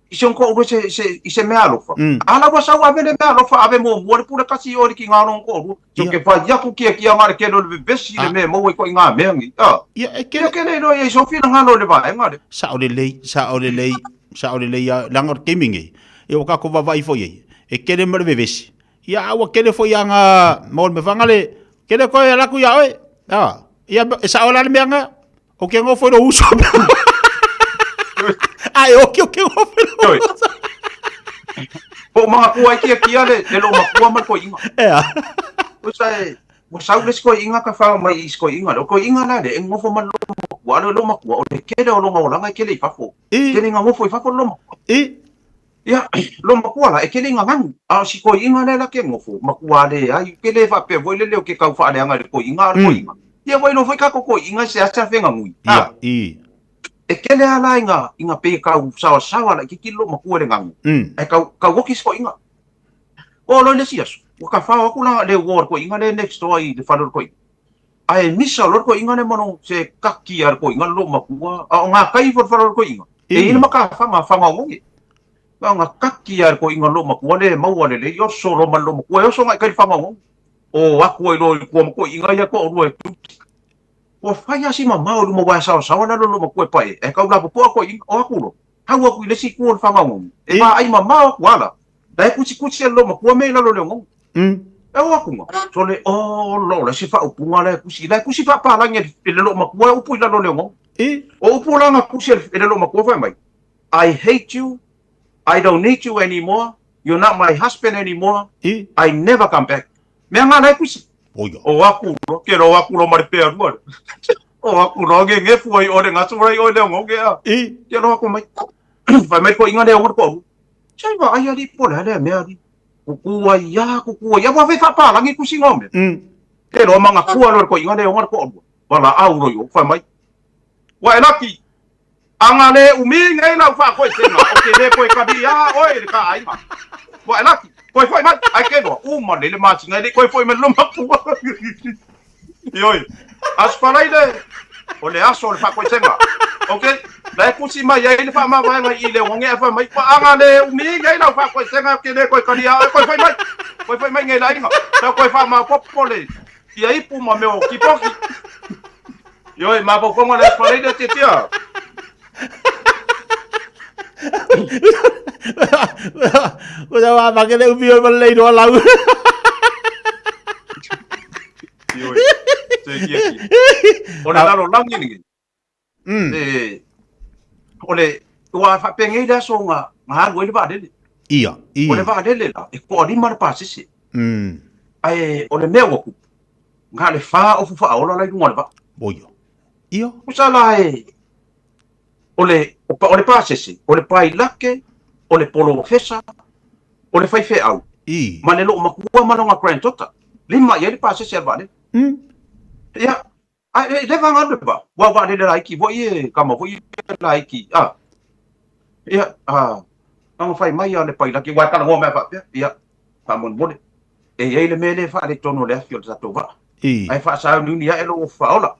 i se ko rua se, se, i se mea alofa. A la ua sau ave le mea alofa, ave mo mua le pule kasi o le ki ngā rongo ko rua. So ke whai aku kia kia ngā le kelo le vevesi le mea maua i ko i ngā mea ngi, a. Ia, e kele. Ia kele i roa i sofi na ngā lo le vaenga le. Sa o le lei, sa o le lei. Sao lelei a, leaga o le taimi nei, ia ua tatou vaavaai foi ai, e tele ma le vevesi. Ia a ua tele foi a nga, ma o le mefaga le, tele koe e alu atu ia oe. Ah, ia e sao la le mea nga. O ke ngofo i lo uso. Ai o ke o ke ngofo i lo uso. Po mga kua kia kia le le lo makua ma ko inga. Ea. O sa e ua sau le siko inga ka whao mai i siko inga. O ko inga la le e ngofo ma lo makua lo lo makua o le kele o longa olanga e kele i fafo. Kele nga ngofo i fafo lo makua. I. Ia, lo makua la, e kele nga nganu. A o si koiinga lea la ke ngofo, makua le ai, ke le faapea foi lele o ke kau faaleaga i le koiinga a o le koiinga. Ia ua iloa foi kako koiinga se asa fenga ngui. Ia, i. E kele a la i nga, i nga pe kau sawasawa la i kikilo lo makua le nganu. Ae kau, kau oki si koiinga. O lo i le si aso, ua ka fao aku la le uo o le koiinga le next door i le fale o le koiinga. Ae misa loa le koiinga le mano se kaki a le koiinga le lo makua, a o nga kai fo le fale o le koiinga. E i le makafaga faga ogoge. Na ona kaki a le koiinga lo makua le maua lelei oso loa ma le lo makua e oso agai kai le faga ogoge. O aku ai loa i kua ma koiinga ia toalua e tuti. Ua fai lava si mamao i luma aua e saosaoa le alo o le lo makua e pae ae tau lapopoa koiinga. O aku loa, hau aku i le isi itu o le faga ogoge. E vaai mamao aku ala. La e kuchikuchi e le lo makua mea i lalo o le ogoge. E o aku nga, sole, o lo le se faaupuga la e kusi. La e kusi faapalagi e le lo makua e upu i lalo o le ogoge. O upu la na kusi e le lo makua fai mai, I hate you, I don't need you anymore, you're not my husband anymore, I never come back. Mea ngā la e kusi. O aku lo, ke lo aku lo ma le pea lua. O aku lo nge nge fua i ole ngasu rai oi le ongo ge a. Ke lo aku mai. Fai mai ko inga le ongo ko. Sai va ai ali po le le mea ali. Kuku ai ia, kuku ai ia, wa fe whapalangi kusi ngā mea. Ke lo manga kua lo ko inga le ongo ko. Wala au lo yo, fai mai. Ua e laki, anga le umi nei lau faafoesega, o ke le koe kali iā oe i le ka aiga. Ua e laki, koe foi mai, ae ke loa, uma lele masina e le i koe foi mai le lomakua. Ioe, Aso Faraile, o le aso o le faafoesega. Ok, la e kusi mai ai le faamavaega i le oge ae fai mai, ua aga le umi nei lau faafoesega, ke le koe kali iā oe, koe foi mai, koe foi mai nei le aiga. Tau koe faamaopoopo le ia ipu ma mea o kipoki. Ioe, mafaufauga le Aso Faraile tiatia. Ua wa make le umi o ma le iloa lau. Ioe, te kia kia. O le lalolagi lenei. E, o le, ua faapengei le aso nga, nga alu ai le vaalele. Ia, i. O le vaalele la, e toalima le pasese. Ae, o le mea ua tupu, na le fa ofu faaola la i luga o le vaa. Oia. Ia. Tusa la e, o le, o le pasese, o le pailake, o le polofesa, o le faifeau, I. ma le loomatua ma lona granddaughter. Lima i ai le pasese a le vaalele. Ia, Ae e le vanga le va. Ua vaalele laiti foi e kama foi e laiti. A. Ia, a. Anga fai mai a le pailaki, ua e talanoa mea faapea. Ia, faamolemole. E i ai le mea lea e faaletonu o le afi o le tatou vaa. Ae faasauniuni ae lou ofu faaola.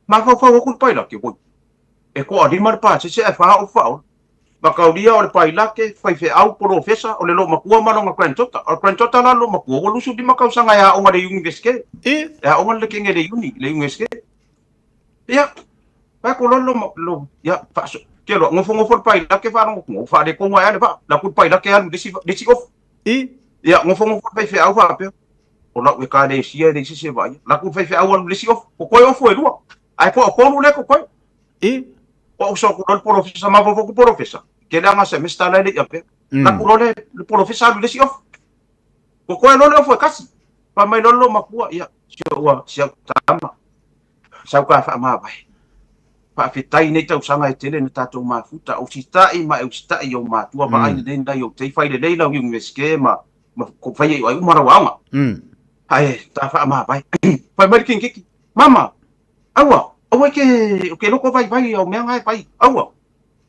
Mafaufau atu le pailaki, oi. E toalima le pasese ae fa ofu faaola. Mataulia o le pailake, faifeau, polofesa, o le loomatua ma lona granddaughter. O le granddaughter la le loomatua, ua 25 tausaga e aoga i le Iunivesite. E aoga le lekege i le uni, le Iunivesite. Ia, fai atu loa le lo, lo, ia, faaso, ke loa, nofonofo le pailake faalogo, ua faaletonu ai lava le vaa. Alu atu le pailake alu i le isi, le isi ofu. Ia, nofonofo le faifeau faapea, o lau ekalesia e leai se isi e vaaia. Alu atu le faifeau alu i le isi ofu, totoe ofu e lua. Ae toatolu lea e totoe. O au sa ku loa le polofesa, mafaufau ku polofesa. Tele lava semester la e le i avea. La ku loa le polofesa alu i le isi ofu. Totoe loa le ofu e kasi. Fai mai loa le loomatua, ia, si ou, si au tama, sau ta faamavae. Faafetai nei tausaga e tele na tatou mafuta, usitai ma e usitai i ou matua, vaai lelei nai ou tei, fai lelei lau Iunivesite ma, ma fai ai uma lau aoga. Ae ta faamavae. Fai mai le kinigiti, mama, Aua, aua e ke, o ke loko vaivai au mea nga e fai, aua.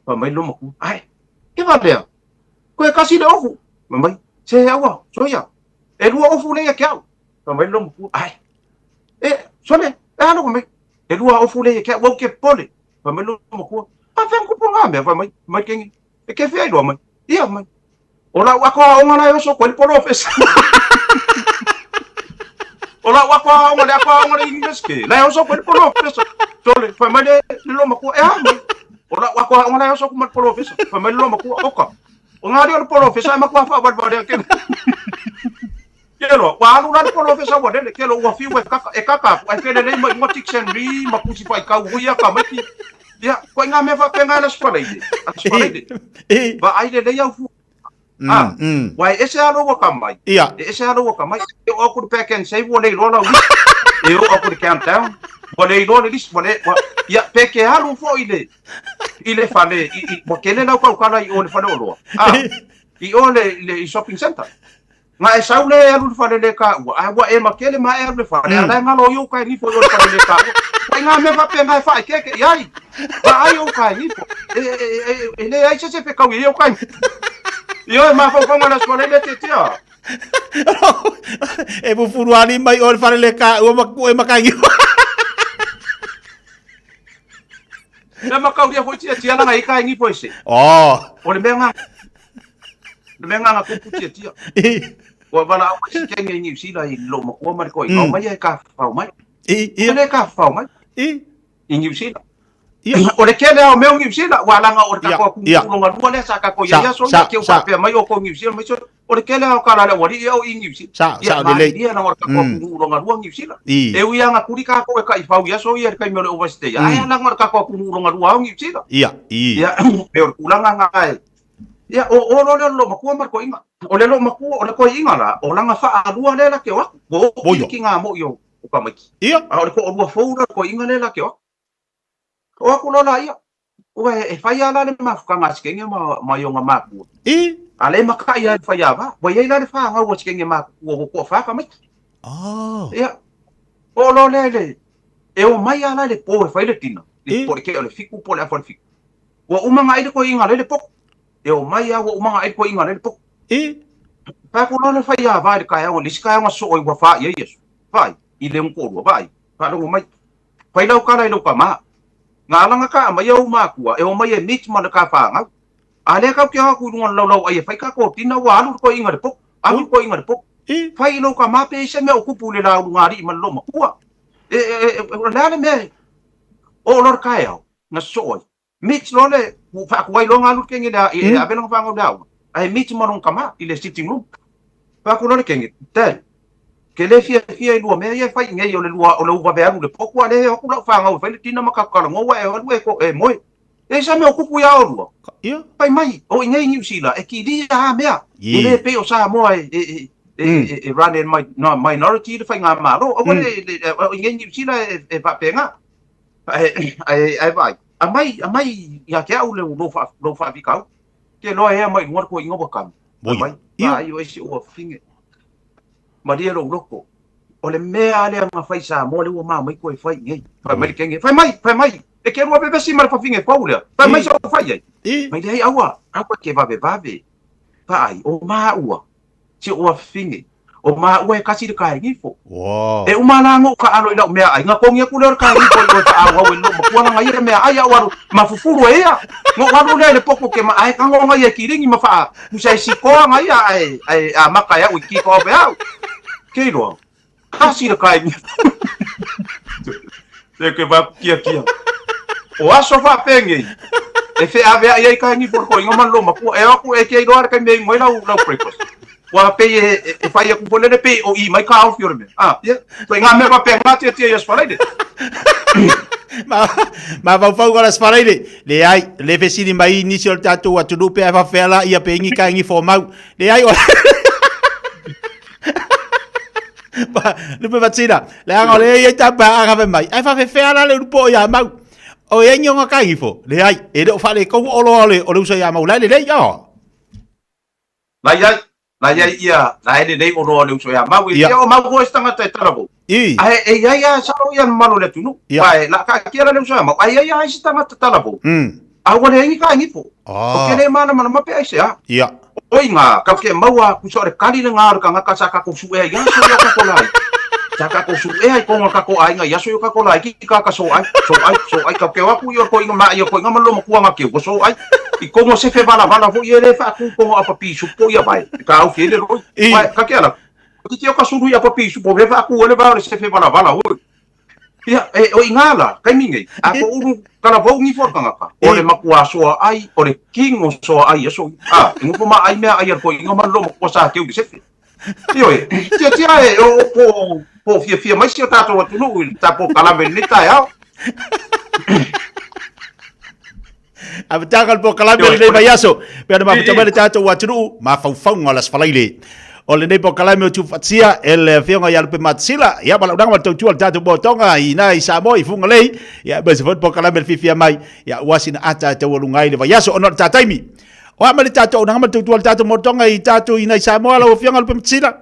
Fai mai le matua, ae, ke valea, koe kasi le ofu. Fai mai, se aua, soia, e lua ofu lea ia ke au. Fai mai le matua, ae, e, sole, e a loko mai, e lua ofu lea ia ke au, au ke pole. Fai mai le matua, a whea kupu ngā mea, fai mai, mai kengi, e ke whia iloa mai, ia mai. O lau ako aoga la e oso koe le polofesa. O lau ako aoga le ako aoga le university. La e oso koe le polofesa. Sole, fai mai le le loomatua, e a mai. O lau ako aoga la e oso ma le polofesa. Fai mai le loomatua, oka. O ngā rio le polofesa e matua whaavalevale ake. Kelo, ua alu la le polofe saualele, kelo ua fiu e kaka, e kaka aku, ae felelei mai luga dictionary ma tusi faitau foi ia tamaiti. Ia, koe ngā mea faapena e le Aso Faraile, Aso Faraile. Vaai lelei au fua. Ah, ua e ese lava lou akamai. Ia. E ese lava lou akamai. E oo atu i le Pak'nSave ua le iloa lau lisi. E oo atu i le Countdown ua le iloa le lisi. Ua le, ua, ia, pe ke alu foi i le, i le fale, i, i, ua tele lau tautala i o i le faleoloa. Ah, i o le, le i shopping centre. Na e sau lea e alu i le fale le taua, ae ua e makele ma e alu i le fale, a o la e galo ai ou kaegifo i o i le fale le taua. Ua i ngā mea faapena e faaekeeke i ai. Vaai ou kaegifo. E, e, e, e, e leai se se fekau i ai ou kaegifo. Ioe, mafaufauga le Aso Faraile e tiatia. E fufuluali mai o le fale le taua ma kuʻe ma kaegifo. Mea makaulia foi tiatia langa i kaegifo e se. Oh. O le mea ngā, Le mea ngā kupu tiatia. Ua walaau mai si kenge i Niu Sila i lou makua ma le koina. O mai e ka whawhau mai. I, O le ka whawhau mai. I. I Niu Sila. O le kele ao mea o Niu Sila, ua langa o le kako aku longa lua lea sa kako ia ia so ia ke upa pea mai o ko Niu Sila mai so. O le kele ao kala le wali ia o i Niu Sila. Sa, sa o le lei. Ia langa o le kako aku longa lua Niu Sila. E ui anga kuri kako e ka i whau ia so ia le kai mea o le overstay. Ai langa o le kako aku longa lua au Niu Sila. Ia, i. Ia, e o le kulanga ngā e. Ia, o o loa lea o le loomatua ma le toeaina. O le loomatua, o le toeaina la, o lana faalua lea la ke o atu. Ua oo Oio. ki ngā moʻi o, o tamaiti. Ia. A o le toalua fou la, le toeaina lea la ke o atu. O atu loa la ia, ua e, e fai lava la le mafutaga a Sikenge ma, ma i ona matua. I. A lea e makaʻi lava i le faiava. Ua i ai la le fanau a Sikenge matutua ua toafa tamaiti. Oh. Ia, oo loa lea i le, e omai lava la i le po e fai le dina, I. po o le kea o le fitu po o le afa o le fitu. Ua uma ona ai le toeaina lele poto. E omai lava ua uma ona ai le toeaina lele poto. I. Fai atu loa le faiava i le taeao, le isi taeao na sosoo ai ua fā i ai aso. Vaai, i le toalua, vaai, faalogo mai. Fai lau tala i lou tama. Na ala na taa mai ou matua, e omai e meet ma le ta fanau. A lea tatou te o atu i luga o le laulau ai e fai tatou dina, ua alu le toeaina i le poto. Alu le toeaina i le poto. I. Fai i lou tama pe i ai se mea o tupu i le laulugalii ma le loomatua. E, e, e, o le a le mea e oo loa le taeao, na sosoo ai. Meet loa le, ua faatuai loa na alu le kenge lea, e ave lana fanau i le aoga, ae meet ma lona tama i le sitting room. Fai atu loa le kenge, Dad, ke le fiafia i lua mea ia e fai i nei o le lua, o lou vave alu i le potu, a lea e o atu lau fanau e fai le dina ma tatou talanoa ua e alu e, e moe. E i sa mea o tupu iā olua. Ia. Fai mai, o i nei Niu Sila, e kilia a mea. E le pei o Samoa e, e, e, e, e run in minority le faigamalo. Aua le, le, o i nei Niu Sila e, e faapena. Ae, ae, ae vaai, aumai, aumai ia te au lou, lou, faa, lou faafitauli. Te loa ea mai luga le toeaina ua kami. Aumai, vaai oe si ou afafine. Malie lou loto. O le mea lea na fai i Samoa lea ua maumai toe fai i nei. Fai mai le kenge, fai mai, fai mai. E ke lua vevesi ma le fafine fou lea. Fai mai sa ou fai ai. Fai leai, aua, aua e ke vavevave. Vaai, o maua, si ou afafine. O maua e kasi le kaegifo. Wow. E uma la ngou ka alo i lau mea ai. Nga kongi aku lea o le kaegifo i oe whaauau e lou makua langa ia le mea ai au alu ma fufulu e ia. Ngou alu lea i le poko ke ma ae ka ngonga ia ki ringi ma whaa pusa e sikoa nga ia ae, ae a maka e au i ki koa pe au. Ke iloa. Kasi le kaegifo. Te ke va kia kia. O aso whaapengei. E wheaweai ai kaegifo le koinga ma lou makua. E aku e ke iloa le kai mea ingoa lau, lau breakfast. Ua pei e, e fai aku foi lele pei o i mai ka ofi o le mea. Ah, ia. Koe ngā mea faapea ngā tiatia i Aso Faraile. Ma, ma faufau ko le Aso Faraile. Leai, le fesili mai nisi o le tatou atunuu pe a faapefea la ia pe ingi ka ingi fomau. Leai o Lupe Vatsina, leaga o le ia i tapa a fai mai. Ai faafefea la le ulupo ia mau. O ia ingi o ngā kaingifo. Leai, e le o faaletonu oloa o le, o le uso ia mau la e lelei, oh. La i ai, la i ai ia, la e lelei oloa o le uso ia mau, e Ia. ia o mau foi se tagata e talavou. I. Ae e i ai a salo ia le mamalu o le atunuu. Ia. Ae la kaatia la le uso ia mau, ae i ai a isi tagata talavou. A ua leai ni kaingifo. O Ah. ke le malamalama pe aisea. Ia. Oi ngā, kau ke maua kusa o le kali le ngā o le kangaka sa kakou suʻea i aso i o kako lai. Sa kakou suʻea i konga kako aiga i aso i o kako lai ki kaka so ai, so ai, so ai. Kau ke o aku i o koinga ma i o koinga ma loma kuanga ke ua so ai. I kongo sefe vala vala foi e le whaaku kongo apa pisu po ia vai. Ka au fie le roi. I. Vai, ka ke ala. Ki te o ka suru i apa pisu po ve whaaku ele vao le sefe vala vala hoi. Ia, e, o i ngā la, kaimi nei, a ko uru kalavou ni fo tangata. O le makua soa ai, o le king o soa ai aso. A, e ngofo ma ai mea ai al ko inga ma loma kua sa ke uri sefe. Ioe, tiatia e o po po fiafia mai si o tatou atunuu i le tatou kalame i lenei taeao. Amataga o le polokalame o lenei vaiaso. Pe ana mafuta mai le tatou atunuu, mafaufauga o le Aso Faraile. O lenei polokalame o tuufaatasia e le Afioga ia Lupe Matasila, ia ma launaga ma le tautua o le tatou moatoga i ina i Samoa i Fugalei, ia aemaise foi le polokalame le fiafia mai, ia aua sina ata e taualuga ai le vaiaso ona o le ta taimi. O a mai le tatou auaunaga ma le tautua o le tatou moatoga i tatou ina i Samoa lau Afioga Lupe Matasila?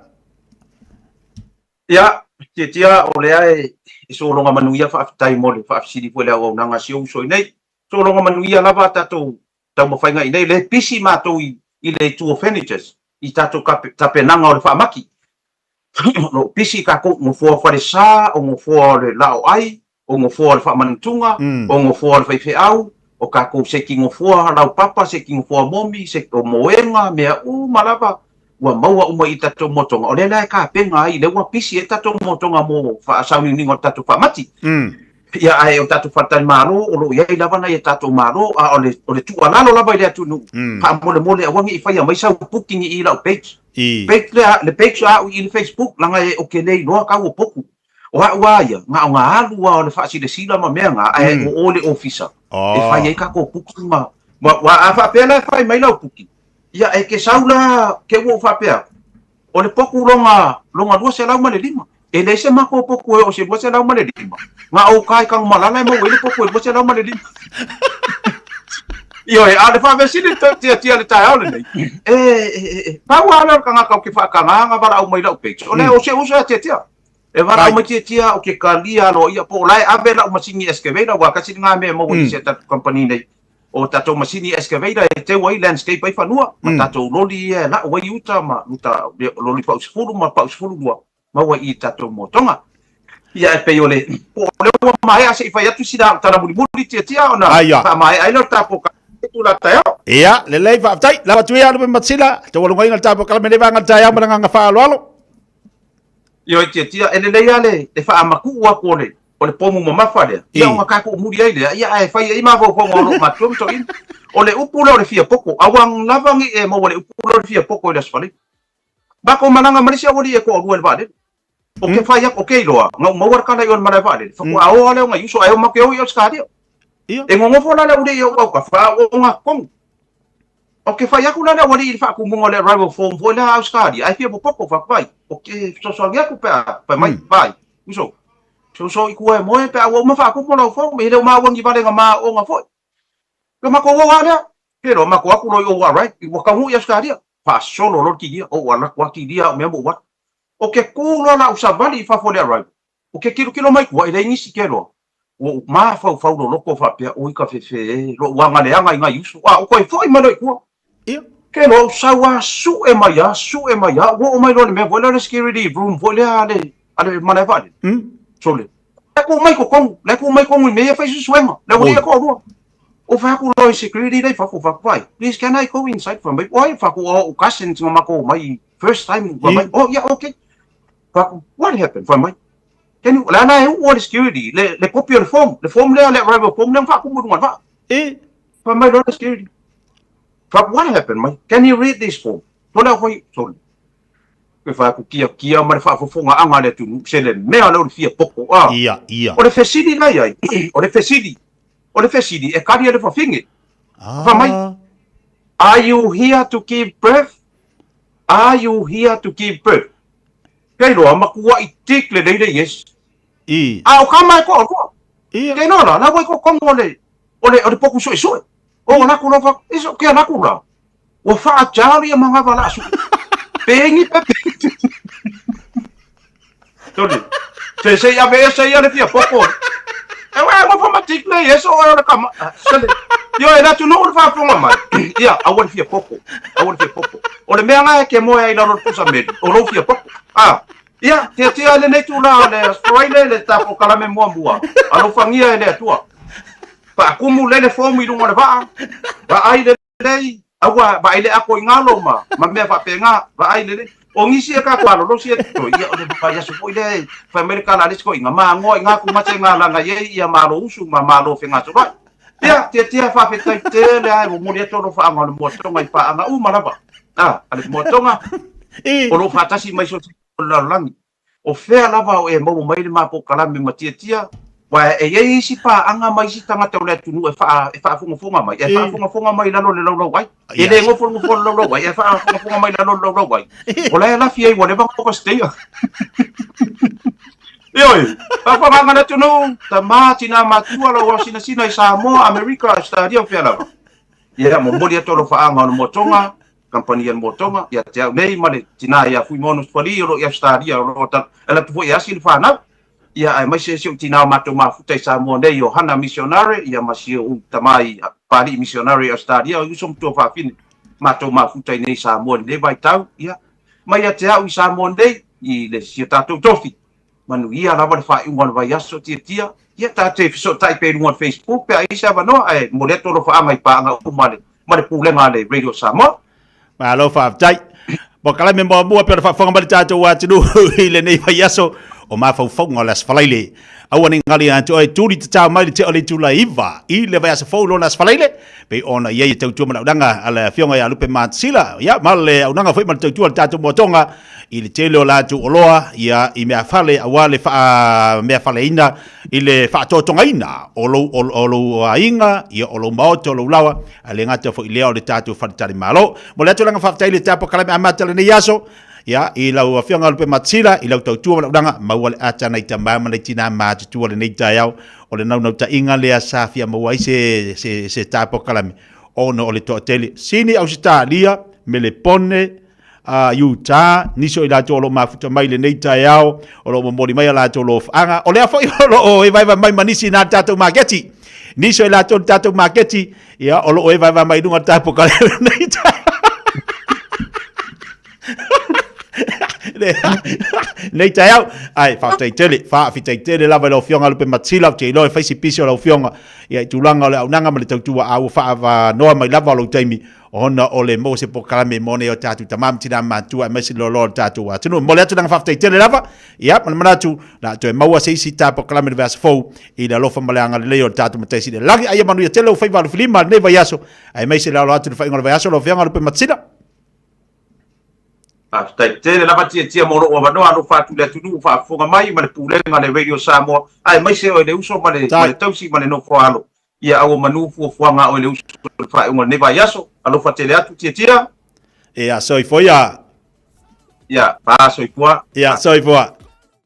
Ia, tiatia o lea e sologa manuia faafetai mo le faafesili foi i le auaunaga a si ou uso i nei. Sologa manuia lava a tatou taumafaiga i nei, lea e pisi matou i le itu o furnitures, i tatou tapenaga o le faamaki. O lo o pisi tatou nofoa falesa, o nofoa o le laoai, o nofoa o le faamanutuga, o nofoa o le faifeau, o tatou seki nofoa laupapa, seki nofoa momi, o moega, mea uma lava ua maua uma i tatou motoga. O lea la e tapena ai, lea ua pisi ai tatou motoga mo faasauniuniga o le tatou faamati. Ia, ae o tatou faletalimalo, o lo o i ai lava nai a tatou malo, a o le, o le tuualalo lava i le atunuu, faamolemole aua ne i faia mai sau booking i lau page. Page lea, le page a au i le Facebook, leaga e, ou te le iloa tau o poku. O au lava ia, na ona alu lava o le faasilasila ma mea na, ae o o le ofisa e fai ai tatou booking ma, ma, a faapea la e fai mai lau booking, ia e te sau la, te ua ou faapea atu, O le poku lona, lona 205. E leai se matou poku e oo i se 205. Na ou ka i Tanumalala e maua ai le poku e 205. Ioe, a o le faavesili le tiatia i le taeao lenei, e, e, e, pau lava lea o le tagata ou te faatagaina na valaau mai i lau page, o lea o se uso ia tiatia. E valaau mai tiatia ou te talia aloaia, po o la e ave lau masini excavator, aua tasi lena mea e maua i se tatou kamupani nei. O tatou masini excavator e teu ai landscape ai fanua, ma tatou loli ia e lau ai uta ma uta loli pau 10 ma pau 12 maua i tatou motoga. Ia e pei o le po o le ua maea se i fai atu sina au tala mulimuli tiatia ona faamaea ai lea o le tatou tula taeao. Ia, lelei faafetai. Lava atu ia Lupe Matasila, taualugaina le tatou kalame lenei vaega o le taeao ma le agaga faaaloalo. Ioe tiatia, e lelei lava le faamatuu atu o le o le pomu mamafa lea, ia ona tatou muli ai lea, ia ae fai ai mafaufauga o loo matua ma toeaiina. O le upu lea o le fia poto, aua lava ne i e maua le upu lea o le fia poto i le Aso Faraile. Matou malaga ma le isi aualii e toalua i le vaalele. O ke fai atu, o ke iloa, na ou maua le tala i o i le malae vaalele, faatoa o lava lea o nai uso ae o matou e o i Ausetalia. E nonofo la le aualii i ou autafa, a ua ogatotonu. O ke fai atu la le aualii i le faatumuga o le arrival form foi lea a Ausetalia, ae fia popoto, fai, o ke fesoasoani atu pe a fai mai, vai, uso. Soso i tua e moe pe a ua uma faatupu lau form, e le o maua ni valega maoaoga foi. Ia matou o lava lea. Ke loa matou atu loa i o alright, ua taunuu i Ausetalia. Faasolo loa le kilia, ou alu atu lava kilia au mea ma ou alu. O ke ku loa la ou savali i fafo o le arrival, o ke tilotilo mai tua e leai nisi ke loa. Ua ou mafaufau loloto faapea, oi ka fefe e, lou aga leaga i nai uso, a o toe foi mai loa i tua. Ia. Ke loa ou sau a sue mai a, sue mai a, ua oo mai loa i le mea foi lea o le security room foi lea a le, a le malae vaalele. Sole. La e tu mai totonu, la e tu mai totonu i mea ia e fai suesuega. Le aualii e toalua. Ou fai atu loa i security la i fafo, fai atu, Vai, please can I go inside? Fai mai, oi, fai atu, oh, cousins na matou omai first time. Fai mai, oh, yeah, okay. Fai atu, what happened? Fai mai, can you, la la e uu a le security, le, le copy o le form, le form lea, le arrival form lea na faatumu i luga o le vaa. Fai mai loa le security. Fai atu, what happened mai? Can you read this form? Tole au fai, sole. Ke fai atu kia kia ma le faafofogaaga a le atunuu, se le mea lea o le fia poto, a. Ia, ia. O le fesili la i ai, o le fesili, o le fesili e kali e le fafine. Fai mai, are you here to give birth? Are you here to give birth? Kei loa, matuai tick lelei le yes. A o kama e toalua. Kei loa la, la ua i totonu o le, o le, o le potu suesue. O laku loa fa, e so ke laku la. Ua faajalo ia manava la su. Pengi pe pengi. Toli. Se se ia ve se ia le fia poko. E wa ngo fa matik le yeso o le kama. Sele. Yo e la tu no le fa fonga mai. Ia aua le fia poko. Aua le fia poko. O le mea la ke moe ai lalo le pusa meri. O lo fia poko. Ah. Ia, tiatia lenei tula o le Australia le tapo kalame muamua. Alofagia e le Atua. Faakumu lele fomu i luga o le vaa, vaai lelei, aua vaai le ako i galo ma, ma mea faapena, vaai lelei. O nisi e tatou malolosi e toi, ia o le vaiaso foi lea e fai mai le tala a le isi toeaina, magoa i gā tumate ngā langa i ai ia malo usu ma malo fegasoloai. Ia, tiatia faafetai tele lava e momoli atu alofaaga o le moatoga i paaga uma lava. A, a le moatoga. O lo o faatasi mai so o se o le lalolagi. O fea lava o e maua mai le ma polokalame ma Tiatia, aua e i ai isi paaga ma isi tagata o le atunuu e faa, e faafogafoga mai, e faafogafoga mai i lalo o le laulauai. E le nofo i le nofoa o le laulauai, ae faafogafoga mai i lalo o le laulauai. O la e lafi ai ua leva ona overstay. Ioe, faafofogaaga a le atunuu, tama, tina matua, lau aosinasina i Samoa, Amerika, Ausetalia, o fea lava. Ia, momoli atu alofaaga o le Moatoga, Kamupani a le Moatoga, ia te au nei ma le tina ia Fuimaono Fualii o lo o i Ausetalia, o lo o alu atu foi e asi le fanau. Ia, aemaise si ou tina o matou mafuta i Samoa nei, o Hana Misionare, ia ma si ou tama i Papalii Misionare i Ausetalia, o uso ma tuafafine, matou mafuta i nei i Samoa i lenei vaitau. Ia, mai ia te au i Samoa nei, i le si o tatou tofi, Manuia lava le faaiuga o le vaiaso Tiatia. Ia ta te fesootai pea i luga o le Facebook pe a i ai se avanoa, ae momoli atu alofaaga i paaga uma a le ma le Pulega a le Radio Samoa. Malo faafetai. Polokalame muamua pei ona faafofoga mai le tatou atunuu i lenei vaiaso o mafaufauga o le Aso Faraile. Aua ne i galo ia te oe, tuli tatao mai le tea o le itula e 9 i le vaiaso fou lona Aso Faraile, pei ona i ai e tautua ma le auaunaga a le Afioga ia Lupe Matasila, ia ma le auaunaga foi ma le tautua a le tatou Moatoga i le tele o latou oloa ia i meafale aua le faameafaleina i le faatotogaina o lou, o, o lou aiga, ia o lou maota, o lou lawa, ae le gata foi i lea o le tatou faletalimalo. Momoli atu le agaga faafetai i le tapo kalame amata lenei aso, ia, i lau Afioga Lupe Matasila, i lau tautua ma lau auaunaga, maua le ata nai tama ma nai tinā matutua lenei taeao, o le naunautaiga lea sa fia maua ai se, se, se tapo kalame, ona o le toatele. Sini Ausetalia, Melepone, a Utah, nisi o i latou o lo o mafuta mai i lenei taeao, o lo o momoli mai a latou lofaaga. O lea foi o lo o evaeva mai ma nisi na tatou maketi. Nisi o i latou le tatou maketi, ia, o lo o evaeva mai i luga o le tapo ka lenei taeao. Nei taeao. Ai, faafetai tele, faafetai tele lava i lau Afioga Lupe Matsila, ou te iloa e fai si pisi o lau Afioga ia i tulaga o le auaunaga ma le tautua a ua faaavanoa mai lava o lou taimi ona o le maua se polokalame mo nei o tatou tama ma tina matutua aemaise le loaloa o le tatou atunuu. E momoli atu le agaga faafetai tele lava, ia, ma le manatu, o le a toe maua se isi ta polokalame i le vaiaso fou i le alofa ma le agalelei o le tatou Matai Sili i le Lagi. A ia manuia tele ou faiva alofilima i lenei vaiaso, aemaise le alo atu i le faaiuga o le vaiaso, lau Afioga Lupe Matasila. Faafetai tele lava Tiatia mo lou avanoa, alofa atu i le atunuu ua faafofoga mai ma le pulega a le Radio Samoa, aemaise oe le uso ma le, ma le tausi ma le nofo alo. Ia aua manu fuafuaga a oe le uso i le faaiuga o lenei vaiaso. Alofa tele atu Tiatia. Ia, soifua ia. Ia, fa soifua. Ia, soifua.